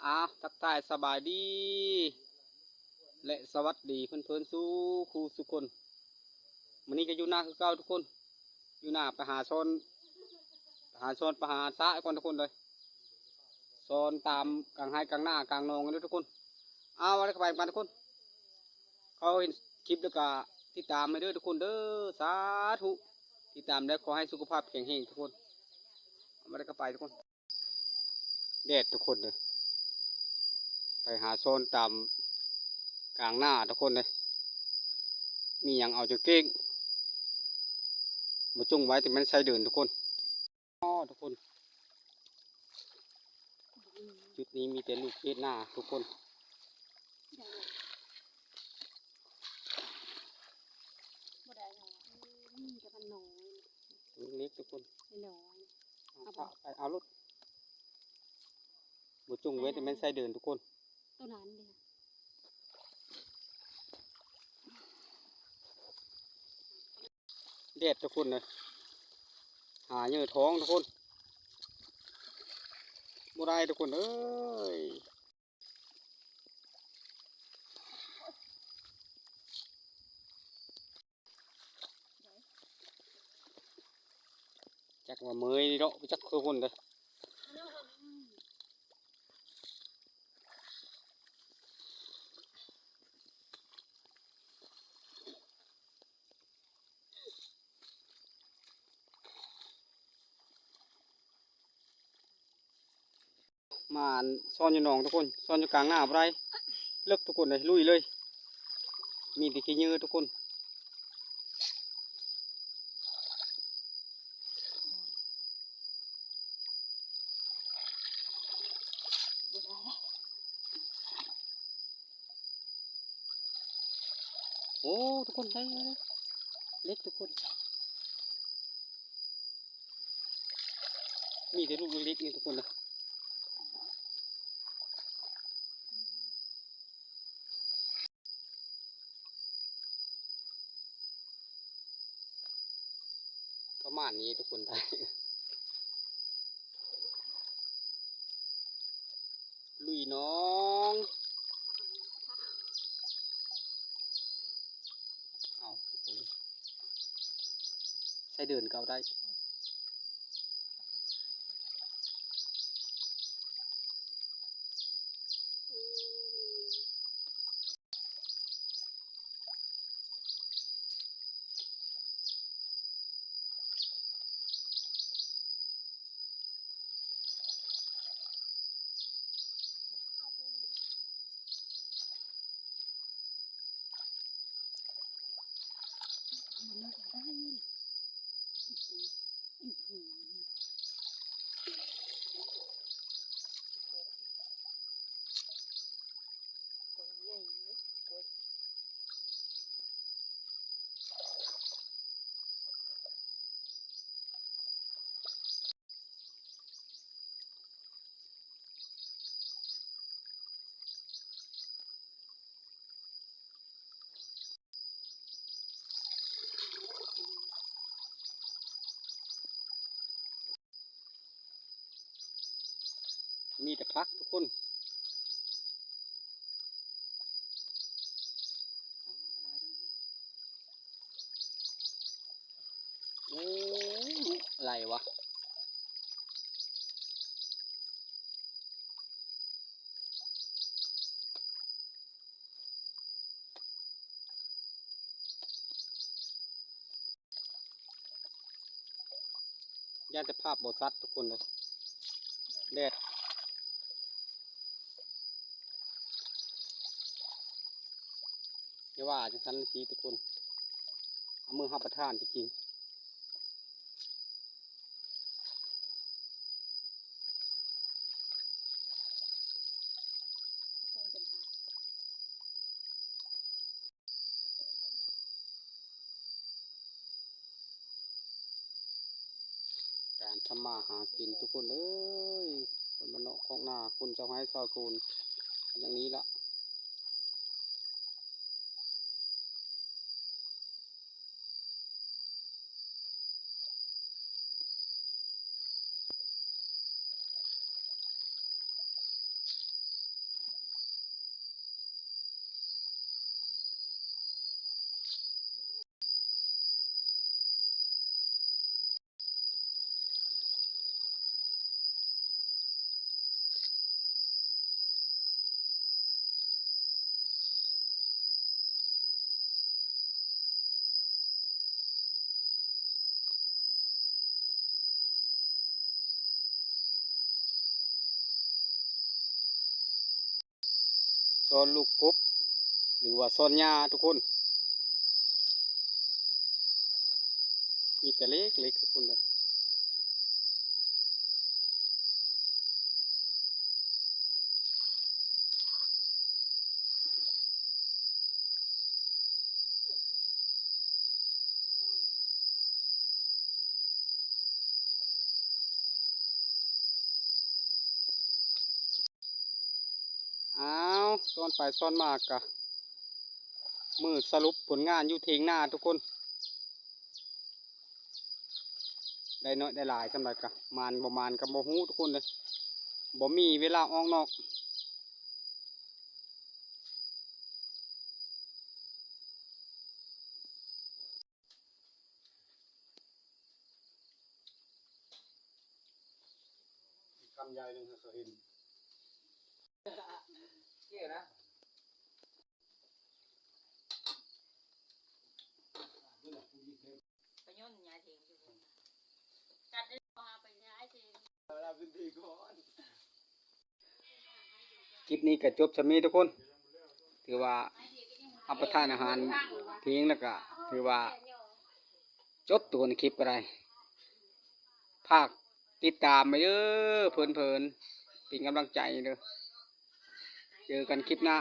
ອາ ທັກທາຍສະບາຍດີ ແລະ ສະຫວັດດີເພື່ອນໆ ສູ່ຄູ່ສູ່ຄົນ. ມື້ນີ້ກໍຢູ່ນາຄືເກົ່າທຸກຄົນ, ຢູ່ນາໄປຫາຊ່ອນ ໄປຫາຊ່ອນ ໄປຫາຊາກ່ອນທຸກຄົນເດີ. ຊ່ອນຕາມກາງໄຮ່ກາງນາກາງໜອງເດີທຸກຄົນ. ເອົາ ໄປກັນທຸກຄົນ. ເຂົາເຫັນຄລິບແລ້ວກໍຕິດຕາມໃຫ້ເດີທຸກຄົນເດີ. ສາທຸ ຕິດຕາມແລ້ວຂໍໃຫ້ສຸຂະພາບແຂງແຮງທຸກຄົນ. ເອົາ ໄປກັນໄປທຸກຄົນ. ແດດທຸກຄົນເດີ, ໄປຫາຊ່ອນຕາມກາງນາທຸກຄົນເດີ. ມີຫຍັງເອົາຈົນເກ້ງ, ບໍ່ຈົ່ງໄວ້ແຕ່ແມ່ນໄສ້ເດືອນທຸກຄົນ. ອໍ ທຸກຄົນ, ຈຸດນີ້ມີແຕ່ລູກເຫັດນາທຸກຄົນ. ບໍ່ໄດ້ເນາະ, ມີແຕ່ມັນນ້ອຍ ເລັກໆ ທຸກຄົນ. ນ້ອຍ ເອົາໄປ ເອົາໂລດ. ບໍ່ຈົ່ງເວັນແຕ່ແມ່ນໄສ້ເດືອນທຸກຄົນ. ໂຕນັ້ນເດ ແດດທຸກຄົນເອີຍ, ຫາເຫຍື່ອທ້ອງທຸກຄົນ. ບໍ່ໄດ້ທຸກຄົນເອີຍ. ຈັກວ່າເມື່ອຍເນາະ, ຈັກຄືຄົນເດ້. ມາຊ່ອນຢູ່ໜອງທຸກຄົນ, ຊ່ອນຢູ່ກາງນາບໍ່ໄດ້, ເລິກທຸກຄົນເອີຍ, ລຸຍເລີຍ, ມີແຕ່ຂີ້ເຫຍື້ອທຸກຄົນ. ໂອ້ ທຸກຄົນ ໄດ້ ໄດ້ ໄດ້ ເລັກທຸກຄົນ, ມີແຕ່ລູກເລັກໆ ນີ້ທຸກຄົນນະ. ປະມານນີ້ທຸກຄົນ, ໄດ້ ລຸຍໜອງ. ເອົາ ໃສ່ເດີນກໍເອົາໄດ້. ມີແຕ່ຜັກທຸກຄົນ. ໂອ້ ໄຫຼວະ. ຢ້ານແຕ່ພາບບໍ່ຊັດທຸກຄົນເອີຍ, ແດດ. ຢ່າວ່າຈັ່ງຊັ້ນຊິທຸກຄົນ, ເອົາມືຮັບປະທານຈິງໆ. ການທຳມາຫາກິນທຸກຄົນເອີຍ, ຄົນບ້ານນອກຄອກນາ, ຄົນຊາວໄຮ່ຊາວສວນ ຢ່າງນີ້ລະ. ເ ຊ່ອນລູກກົບ ຫຼືວ່າຊ່ອນຫຍ້າທຸກຄົນ ມີແຕ່ເລັກໆ ທຸກຄົນເດີ. ອ້າວ ຊ່ອນໄປຊ່ອນມາກະ ມື້ສະຫຼຸບຜົນງານຢູ່ຖຽງນາທຸກຄົນ ໄດ້ໜ້ອຍໄດ້ຫຼາຍສ່ຳໃດກະ ໝານບໍ່ໝານກະບໍ່ຮູ້ທຸກຄົນເດີ ບໍ່ມີເວລາອອກນອກ. ກຳໃຫຍ່ໜຶ່ງເຂົາເຫັນ ຄລິບນີ້ກໍຈົບສ່ຳນີ້ທຸກຄົນ ຖືວ່າຮັບປະທານອາຫານເພງ ແລ້ວກໍຖືວ່າຈົບຕົວໃນຄລິບກໍໄດ້ ຝາກຕິດຕາມໄວ້ເດີ ເພີນໆ ເປັນກຳລັງໃຈເດີ ເຈີກັນຄລິບໜ້າ.